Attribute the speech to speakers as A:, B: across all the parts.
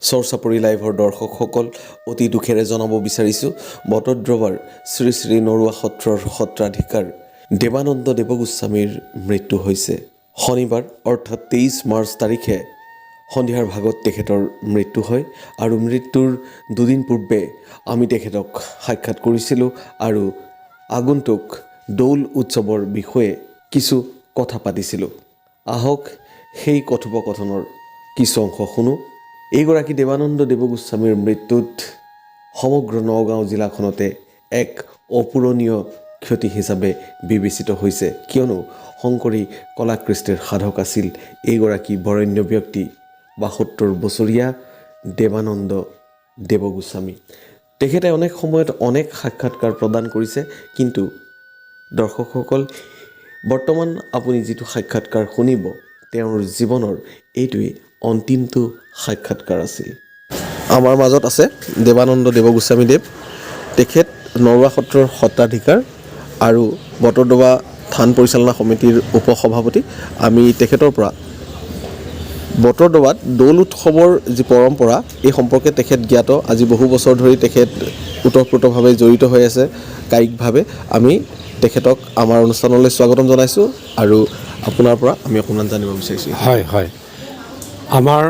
A: চৰ চাপৰি লাইভৰ দৰ্শকসকল, অতি দুখেৰে জনাব বিচাৰিছোঁ, বটদ্ৰৱাৰ শ্ৰী শ্ৰী নৰোৱা সত্ৰৰ সত্ৰাধিকাৰ দেৱানন্দ দেৱগোস্বামীৰ মৃত্যু হৈছে। শনিবাৰ অৰ্থাৎ 23 মাৰ্চ তাৰিখে সন্ধিয়াৰ ভাগত তেখেতৰ মৃত্যু হয় আৰু মৃত্যুৰ দুদিন পূৰ্বে আমি তেখেতক সাক্ষাৎ কৰিছিলোঁ আৰু আগন্তুক দৌল উৎসৱৰ বিষয়ে কিছু কথা পাতিছিলোঁ। আহক, সেই কথোপকথনৰ কিছু অংশ শুনো। এইগৰাকী দেৱানন্দ দেৱগোস্বামীৰ মৃত্যুত সমগ্ৰ নগাঁও জিলাখনতে এক অপূৰণীয় ক্ষতি হিচাপে বিবেচিত হৈছে, কিয়নো শংকৰী কলাকৃষ্টিৰ সাধক আছিল এইগৰাকী বৰেণ্য ব্যক্তি, 72 বছৰীয়া দেৱানন্দ দেৱগোস্বামী। তেখেতে অনেক সময়ত অনেক সাক্ষাৎকাৰ প্ৰদান কৰিছে, কিন্তু দৰ্শকসকল, বৰ্তমান আপুনি যিটো সাক্ষাৎকাৰ শুনিব, তেওঁৰ জীৱনৰ এইটোৱেই অন্তিমটো সাক্ষাৎকাৰ আছিল। আমাৰ মাজত আছে দেৱানন্দ দেৱগোস্বামীদেৱ। তেখেত নৰোৱা সত্ৰৰ সত্ৰাধিকাৰ আৰু বটদ্ৰৱা থান পৰিচালনা সমিতিৰ উপসভাপতি। আমি তেখেতৰ পৰা বটদ্ৰৱাত দৌল উৎসৱৰ যি পৰম্পৰা, এই সম্পৰ্কে তেখেত জ্ঞাত। আজি বহু বছৰ ধৰি তেখেত ওতঃপ্ৰোতভাৱে জড়িত হৈ আছে কায়িকভাৱে। আমি তেখেতক আমাৰ অনুষ্ঠানলৈ স্বাগতম জনাইছোঁ আৰু আপোনাৰ পৰা আমি অকণমান জানিব বিচাৰিছোঁ।
B: হয় হয় আমাৰ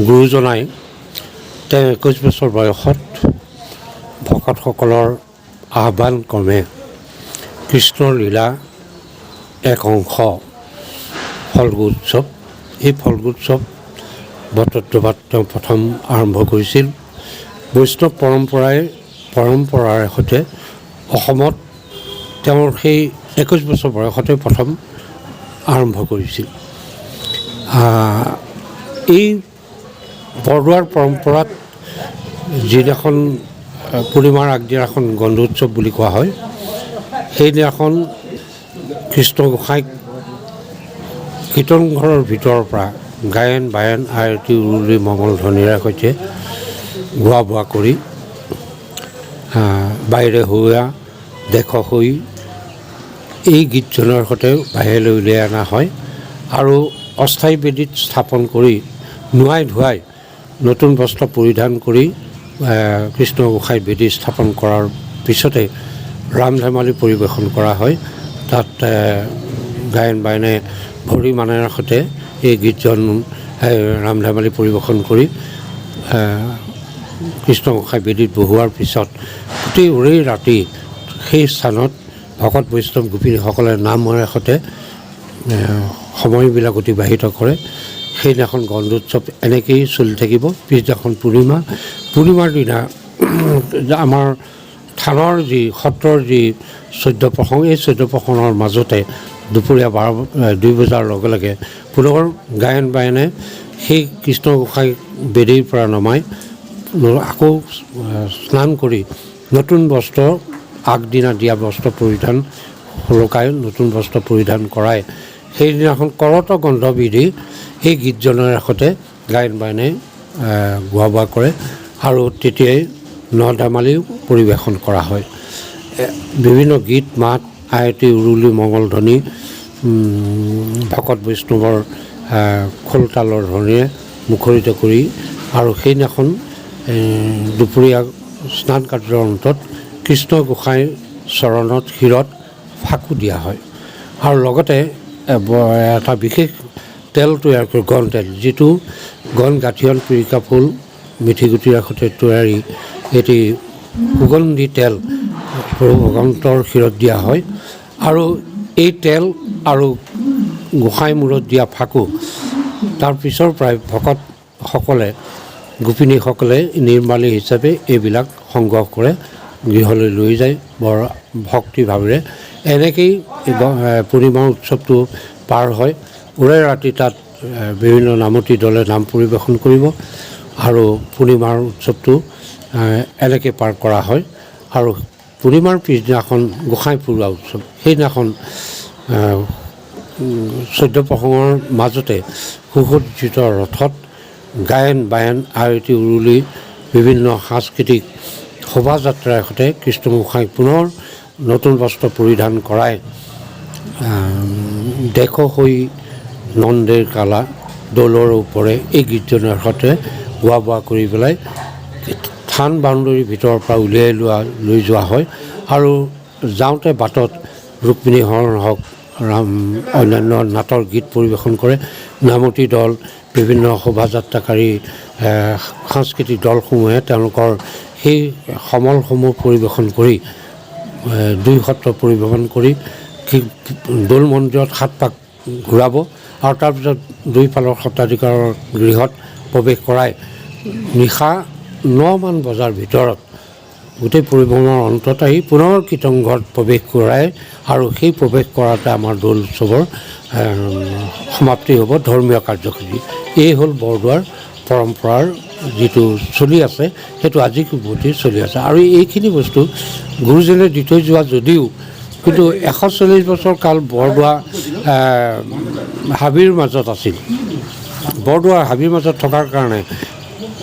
B: গুৰুজনাই তেওঁ 21 বছৰ বয়সত ভকতসকলৰ আহ্বান ক্ৰমে কৃষ্ণৰ লীলা এক অংশ ফল্গু উৎসৱ, এই ফল্গু উৎসৱ বটদ্ৰৱাত তেওঁ প্ৰথম আৰম্ভ কৰিছিল। বৈষ্ণৱ পৰম্পৰাৰ সৈতে অসমত তেওঁৰ সেই 21 বছৰ বয়সতে প্ৰথম আৰম্ভ কৰিছিল। এই বৰদোৱাৰ পৰম্পৰাত যিদিনাখন পূৰ্ণিমাৰ আগদিনাখন গন্ধোৎসৱ বুলি কোৱা হয়, সেইদিনাখন কৃষ্ণ গোসাঁইক কীৰ্তন ঘৰৰ ভিতৰৰ পৰা গায়ন বায়ন, আয়তী, উৰুলি, মংগল ধ্বনিৰে সৈতে গোৱা বোৱা কৰি "বাহিৰে হোৱা দেখ হৈ" এই গীতজনৰ সৈতে বাহিৰলৈ উলিয়াই অনা হয় আৰু অস্থায়ী বেদীত স্থাপন কৰি নোৱাই ধুৱাই নতুন বস্ত্ৰ পৰিধান কৰি কৃষ্ণ গোসাঁই বেদী স্থাপন কৰাৰ পিছতে ৰাম ধেমালি পৰিৱেশন কৰা হয়। তাত গায়ন বায়নে ভৰি মানেৰে সৈতে এই গীতজন ৰাম ধেমালি পৰিৱেশন কৰি কৃষ্ণ গোসাঁই বেদীত বহুৱাৰ পিছত গোটেই ওৰেই ৰাতি সেই স্থানত ভকত বৈষ্ণৱ গোপিনীসকলে নামেৰে সৈতে সময়বিলাক অতিবাহিত কৰে। সেইদিনাখন গন্ধোৎসৱ এনেকেই চলি থাকিব। পিছদিনাখন পূৰ্ণিমা। পূৰ্ণিমাৰ দিনা আমাৰ থানৰ যি সত্ৰৰ যি 14 প্ৰসংগ, এই 14 প্ৰসংগৰ মাজতে দুপৰীয়া 2 বজাৰ লগে লগে পুনৰ গায়ন বায়নে সেই কৃষ্ণ গোসাঁইক বেদীৰ পৰা নমাই আকৌ স্নান কৰি নতুন বস্ত্ৰ, আগদিনা দিয়া বস্ত্ৰ পৰিধান সোলোকাই নতুন বস্ত্ৰ পৰিধান কৰাই সেইদিনাখন "কৰত গন্ধ বিধি" এই গীতজনৰ সৈতে গায়ন বায়নে গোৱা বোৱা কৰে আৰু তেতিয়াই ন ধেমালিও পৰিৱেশন কৰা হয়। বিভিন্ন গীত মাত, আয়তী, উৰুলি, মংগল ধ্বনি, ভকত বৈষ্ণৱৰ খোল তালৰ ধ্বনিৰে মুখৰিত কৰি আৰু সেইদিনাখন দুপৰীয়া স্নান কাৰ্যৰ অন্তত কৃষ্ণ গোসাঁইৰ চৰণত শিৰত ফাকু দিয়া হয় আৰু লগতে এটা বিশেষ তেল তৈয়াৰ কৰি, গণ তেল, যিটো গণ গাঠিয়ন, পিৰিকা ফুল, মিঠি গুটিৰ সৈতে তৈয়াৰী এটি সুগন্ধি তেল প্ৰভু ভগৱন্তৰ শিৰত দিয়া হয়। আৰু এই তেল আৰু গোসাঁই মূৰত দিয়া ফাকু, তাৰ পিছৰ পৰাই ভকতসকলে, গোপিনীসকলে নিৰ্মালী হিচাপে এইবিলাক সংগ্ৰহ কৰে, গৃহলৈ লৈ যায় বৰ ভক্তিভাৱেৰে। এনেকেই পূৰ্ণিমা উৎসৱটো পাৰ হয়। ওৰে ৰাতি তাত বিভিন্ন নামতি দলে নাম পৰিৱেশন কৰিব আৰু পূৰ্ণিমাৰ উৎসৱটো এনেকৈ পাৰ কৰা হয়। আৰু পূৰ্ণিমাৰ পিছদিনাখন গোসাঁই ফুৰোৱা উৎসৱ। সেইদিনাখন 14 প্ৰসংগৰ মাজতে সুসজ্জিত ৰথত গায়ন বায়ন, আয়তী, উৰুলি, বিভিন্ন সাংস্কৃতিক শোভাযাত্ৰাৰ সৈতে কৃষ্ণ গোসাঁইক পুনৰ নতুন বস্ত্ৰ পৰিধান কৰাই "দেখ হৈ নন্দেৰ কালা দৌলৰ ওপৰে" এই গীতজনৰ সৈতে গোৱা বোৱা কৰি পেলাই থান বাউণ্ডৰীৰ ভিতৰৰ পৰা উলিয়াই লৈ যোৱা হয়। আৰু যাওঁতে বাটত ৰুক্মিণী হৰণ হওক, ৰাম অন্যান্য নাটৰ গীত পৰিৱেশন কৰে। নামতী দল, বিভিন্ন শোভাযাত্ৰাকাৰী সাংস্কৃতিক দলসমূহে তেওঁলোকৰ সেই সমলসমূহ পৰিৱেশন কৰি দুই সত্ৰ পৰিভ্ৰমণ কৰি দৌল মন্দিৰত 7 পাক ঘূৰাব আৰু তাৰপিছত দুইফালৰ সত্ৰাধিকাৰৰ গৃহত প্ৰৱেশ কৰাই নিশা 9মান বজাৰ ভিতৰত গোটেই পৰিভ্ৰমণৰ অন্তত আহি পুনৰ কীৰ্তনঘৰত প্ৰৱেশ কৰাই আৰু সেই প্ৰৱেশ কৰাতে আমাৰ দৌল উৎসৱৰ সমাপ্তি হ'ব ধৰ্মীয় কাৰ্যসূচী। এই হ'ল বৰদোৱাৰ পৰম্পৰাৰ যিটো চলি আছে, সেইটো আজিকোপতি চলি আছে। আৰু এইখিনি বস্তু গুৰুজনে দি থৈ যোৱা যদিও কিন্তু 140 বছৰ কাল বৰদোৱা হাবিৰ মাজত আছিল। বৰদোৱাৰ হাবিৰ মাজত থকাৰ কাৰণে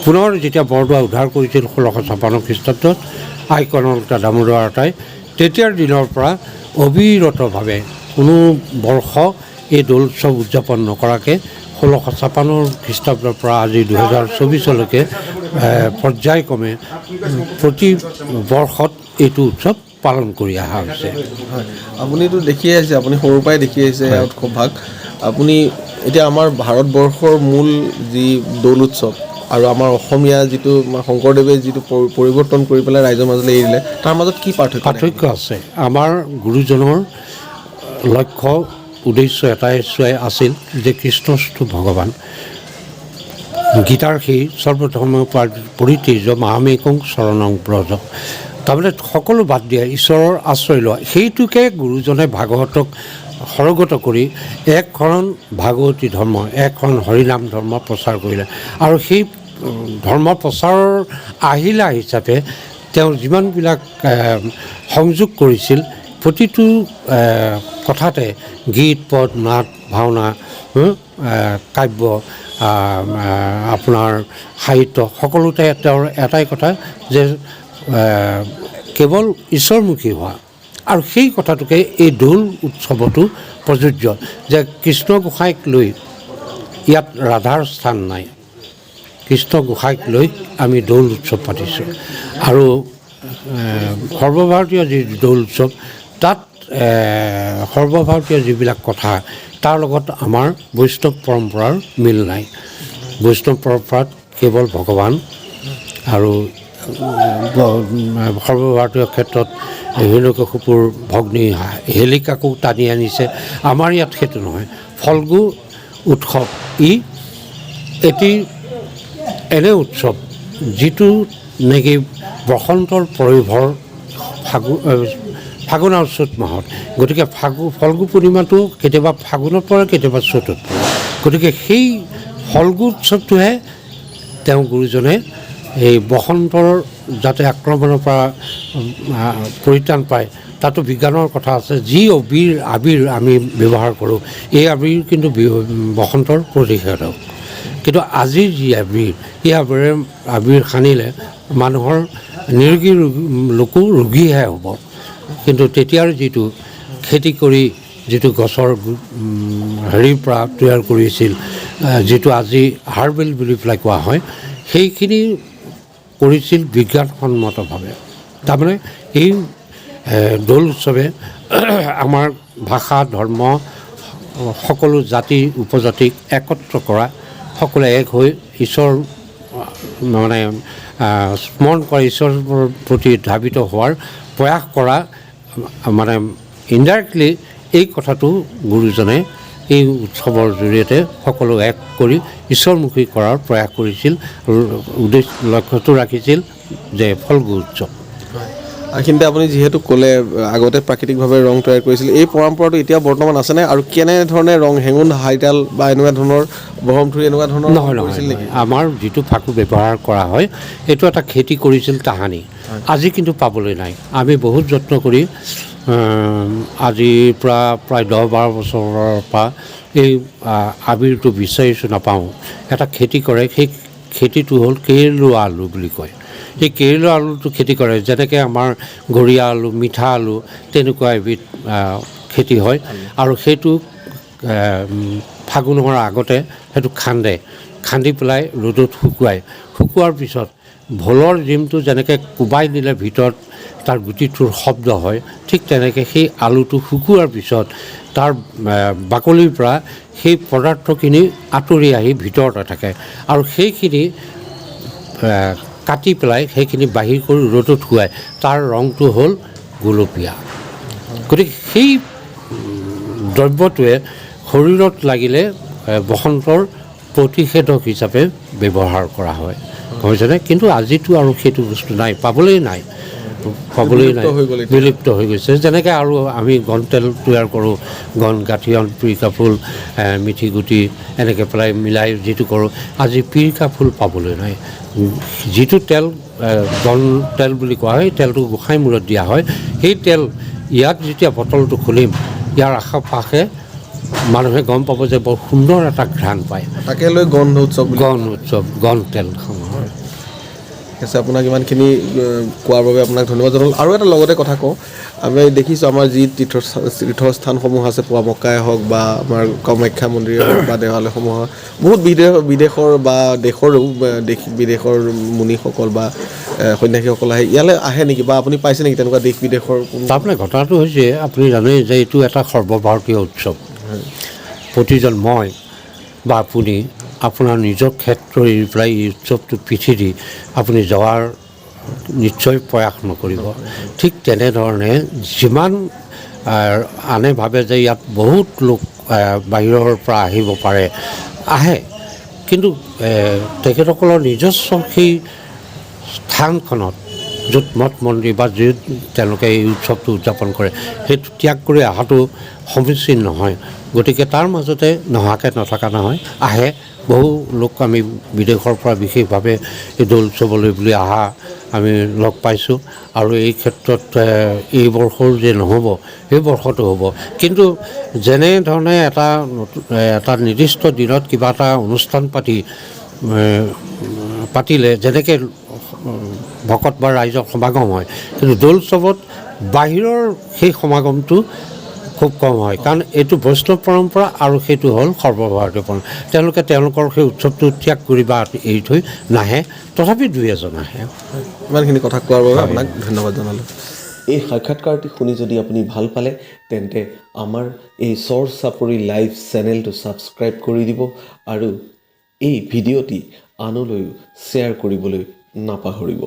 B: পুনৰ যেতিয়া বৰদোৱা উদ্ধাৰ কৰিছিল 1656 খ্ৰীষ্টাব্দত আই কনকলতা দামোদৰ আতাই, তেতিয়াৰ দিনৰ পৰা অবিৰতভাৱে কোনো বৰ্ষ এই দৌল উৎসৱ উদযাপন নকৰাকৈ 1656 খ্ৰীষ্টাব্দৰ পৰা আজি 2024লৈকে পৰ্যায়ক্ৰমে প্ৰতি বৰ্ষত এইটো উৎসৱ পালন কৰি অহা হৈছে।
A: হয়, আপুনিতো দেখিয়ে আহিছে, আপুনি সৰুৰ পৰাই দেখি আহিছে এই উৎসৱভাগ। আপুনি এতিয়া আমাৰ ভাৰতবৰ্ষৰ মূল যি দৌল উৎসৱ আৰু আমাৰ অসমীয়া যিটো শংকৰদেৱে যিটো পৰিৱৰ্তন কৰি পেলাই ৰাইজৰ মাজলৈ এৰি দিলে, তাৰ মাজত কি পাৰ্থক্য?
B: পাৰ্থক্য আছে। আমাৰ গুৰুজনৰ লক্ষ্য উদ্দেশ্য এটাই আছিল যে কৃষ্ণস্তু ভগৱান, গীতাৰ সেই সৰ্বধৰ্ম পৰিত্যাজ্য মামেকং শৰণং ব্ৰজ, তাৰমানে সকলো বাদ দিয়া ঈশ্বৰৰ আশ্ৰয় লোৱা, সেইটোকে গুৰুজনে ভাগৱতক সৰগত কৰি এক শৰণ ভাগৱতী ধৰ্ম, এক শৰণ হৰিনাম ধৰ্ম প্ৰচাৰ কৰিলে। আৰু সেই ধৰ্ম প্ৰচাৰৰ আহিলা হিচাপে তেওঁ যিমানবিলাক সংযোগ কৰিছিল, প্ৰতিটো কথাতে গীত পদ নাট ভাওনা কাব্য আপোনাৰ সাহিত্য সকলোতে তেওঁৰ এটাই কথা যে কেৱল ঈশ্বৰমুখী হোৱা। আৰু সেই কথাটোকে এই দৌল উৎসৱতো প্ৰযোজ্য যে কৃষ্ণ গোসাঁইক লৈ ইয়াত ৰাধাৰ স্থান নাই, কৃষ্ণ গোসাঁইক লৈ আমি দৌল উৎসৱ পাতিছোঁ। আৰু সৰ্বভাৰতীয় যি দৌল উৎসৱ, তাত সৰ্বভাৰতীয় যিবিলাক কথা তাৰ লগত আমাৰ বৈষ্ণৱ পৰম্পৰাৰ মিল নাই। বৈষ্ণৱ পৰম্পৰাত কেৱল ভগৱান আৰু সৰ্বভাৰতীয় ক্ষেত্ৰত হিৰণ্যকশিপুৰ ভগ্নী হেলিকাকো টানি আনিছে। আমাৰ ইয়াত সেইটো নহয়। ফল্গু উৎসৱ ই এটি এনে উৎসৱ যিটো নেকি বসন্তৰ পৰিভৰ ফাগুন আৰু চ'ত মাহত, গতিকে ফল্গু পূৰ্ণিমাটো কেতিয়াবা ফাগুনত পৰে, কেতিয়াবা চ'তত পৰে। গতিকে সেই ফল্গু উৎসৱটোহে তেওঁ গুৰুজনে এই বসন্তৰ যাতে আক্ৰমণৰ পৰা পৰিত্ৰাণ পায়, তাতো বিজ্ঞানৰ কথা আছে। যি আবিৰ আমি ব্যৱহাৰ কৰোঁ, এই আবিৰ কিন্তু বসন্তৰ প্ৰতিষেধক। কিন্তু আজিৰ যি আবিৰ, এই আবিৰ সানিলে মানুহৰ নিৰোগী লোকো ৰোগীহে হ'ব। কিন্তু তেতিয়াৰ যিটো খেতি কৰি যিটো গছৰ হেৰিৰ পৰা তৈয়াৰ কৰিছিল, যিটো আজি হাৰ্বেল বুলি পেলাই কোৱা হয়, সেইখিনি কৰিছিল বিজ্ঞানসন্মতভাৱে। তাৰমানে এই দৌল উৎসৱে আমাৰ ভাষা ধৰ্ম সকলো জাতি উপজাতিক একত্ৰ কৰা, সকলোৱে এক হৈ ঈশ্বৰ মানে স্মৰণ কৰা, ঈশ্বৰৰ প্ৰতি ধাবিত হোৱাৰ প্ৰয়াস কৰা, মানে ইনডাইৰেক্টলি এই কথাটো গুৰুজনে এই উৎসৱৰ জৰিয়তে সকলো এক কৰি ঈশ্বৰমুখী কৰাৰ প্ৰয়াস কৰিছিল। উদ্দেশ্য লক্ষ্যটো ৰাখিছিল যে ফল্গু উৎসৱ।
A: এইখিনিতে আপুনি যিহেতু ক'লে আগতে প্ৰাকৃতিকভাৱে ৰং তৈয়াৰ কৰিছিল, এই পৰম্পৰাটো এতিয়া বৰ্তমান আছেনে? আৰু কেনেধৰণে ৰং, হেঙুল হাইতাল বা এনেকুৱা ধৰণৰ বহমথুৰি এনেকুৱা ধৰণৰ
B: নহয়,
A: কৰিছিল নেকি?
B: আমাৰ যিটো ফাকু ব্যৱহাৰ কৰা হয়, এইটো এটা খেতি কৰিছিল তাহানি, আজি কিন্তু পাবলৈ নাই। আমি বহুত যত্ন কৰি আজিৰ পৰা প্ৰায় 10-12 বছৰৰ পৰা এই আবিৰটো বিচাৰিছোঁ, নাপাওঁ। এটা খেতি কৰে, সেই খেতিটো হ'ল কেৰেলুৱা আলু বুলি কয়। এই কেৰেলুৱা আলুটো খেতি কৰে, যেনেকৈ আমাৰ গৰীয়া আলু, মিঠা আলু, তেনেকুৱা এবিধ খেতি হয়। আৰু সেইটো ফাগুনৰ আগতে সেইটো খান্দে, খান্দি পেলাই ৰ'দত শুকুৱায়। শুকোৱাৰ পিছত ভোলৰ ডিমটো যেনেকৈ কোবাই দিলে ভিতৰত তাৰ গুটিটোৰ শব্দ হয়, ঠিক তেনেকৈ সেই আলুটো শুকোৱাৰ পিছত তাৰ বাকলিৰ পৰা সেই পদাৰ্থখিনি আঁতৰি আহি ভিতৰতে থাকে আৰু সেইখিনি কাটি পেলাই সেইখিনি বাহিৰ কৰি ৰ'দত শুকুৱায়, তাৰ ৰংটো হ'ল গুলপীয়া। গতিকে সেই দ্ৰব্যটোৱে শৰীৰত লাগিলে বসন্তৰ প্ৰতিষেধক হিচাপে ব্যৱহাৰ কৰা হয়, হৈছেনে? কিন্তু আজিতো আৰু সেইটো বস্তু নাই, পাবলৈ নাই, পাবলৈ নাই,
A: বিলুপ্ত হৈ গ'ল এতিয়া।
B: বিলুপ্ত হৈ গৈছে। যেনেকৈ আৰু আমি গন তেল তৈয়াৰ কৰোঁ, গন গাঠিয়ন, পিৰিকা ফুল, মিঠি গুটি এনেকৈ পেলাই মিলাই যিটো কৰোঁ, আজি পিৰিকা ফুল পাবলৈ নাই। যিটো তেল গন তেল বুলি কোৱা হয়, তেলটো গোসাঁই মূৰত দিয়া হয়। সেই তেল ইয়াত যেতিয়া বটলটো খুলিম, ইয়াৰ আশে পাশে মানুহে গম পাব যে বৰ সুন্দৰ এটা ঘ্ৰাণ পায়।
A: তাকে লৈ গন্ধ উৎসৱ বুলি।
B: গন উৎসৱ, গন তেল। হয়।
A: ঠিক আছে, আপোনাক ইমানখিনি কোৱাৰ বাবে আপোনাক ধন্যবাদ জনালোঁ। আৰু এটা লগতে কথা কওঁ, আমি দেখিছোঁ আমাৰ যি তীৰ্থস্থানসমূহ আছে, পোৱামক্কাই হওক বা আমাৰ কামাখ্যা মন্দিৰেই হওক বা দেৱালয়সমূহ হওক, বহুত বিদেশৰ বা দেশৰো, দেশ বিদেশৰ মুনিসকল বা সন্যাসীসকল আহে। ইয়ালৈ আহে নেকি বা আপুনি পাইছে নেকি তেনেকুৱা দেশ বিদেশৰ কোনো?
B: তাৰমানে ঘটনাটো হৈছে, আপুনি জানেই যে এইটো এটা সৰ্বভাৰতীয় উৎসৱ। প্ৰতিজন মই বা আপুনি আপোনাৰ নিজৰ ক্ষেত্ৰ এৰি পেলাই এই উৎসৱটোত পিঠি দি আপুনি যোৱাৰ নিশ্চয় প্ৰয়াস নকৰিব। ঠিক তেনেধৰণে যিমান আনে ভাবে যে ইয়াত বহুত লোক বাহিৰৰ পৰা আহিব পাৰে, আহে, কিন্তু তেখেতসকলৰ নিজস্ব সেই স্থানখনত য'ত মঠ মন্দিৰ বা য'ত তেওঁলোকে এই উৎসৱটো উদযাপন কৰে, সেইটো ত্যাগ কৰি অহাটো সমীচীন নহয়। গতিকে তাৰ মাজতে নহাকৈ নথকা নহয়, আহে বহু লোক। আমি বিদেশৰ পৰা বিশেষভাৱে এই দৌল উৎসৱলৈ বুলি অহা আমি লগ পাইছোঁ। আৰু এই ক্ষেত্ৰত এই বৰ্ষৰ যে নহ'ব, সেই বৰ্ষটো হ'ব। কিন্তু যেনেধৰণে এটা নতুন এটা নিৰ্দিষ্ট দিনত কিবা এটা অনুষ্ঠান পাতিলে যেনেকৈ ভকত বা ৰাইজৰ সমাগম হয়, কিন্তু দৌল উৎসৱত বাহিৰৰ সেই সমাগমটো খুব কম হয়। কাৰণ এইটো বৈষ্ণৱ পৰম্পৰা আৰু সেইটো হ'ল সৰ্বভাৰতীয় পৰম্পৰা। তেওঁলোকে তেওঁলোকৰ সেই উৎসৱটো ত্যাগ কৰি বা এৰি থৈ নাহে, তথাপি দুই এজন আহে।
A: ইমানখিনি কথা কোৱাৰ বাবে আপোনাক ধন্যবাদ জনালোঁ। এই সাক্ষাৎকাৰটি শুনি যদি আপুনি ভাল পালে, তেন্তে আমাৰ এই চৰ চাপৰি লাইভ চেনেলটো ছাবস্ক্ৰাইব কৰি দিব আৰু এই ভিডিঅ'টি আনলৈও শ্বেয়াৰ কৰিবলৈ নাপাহৰিব।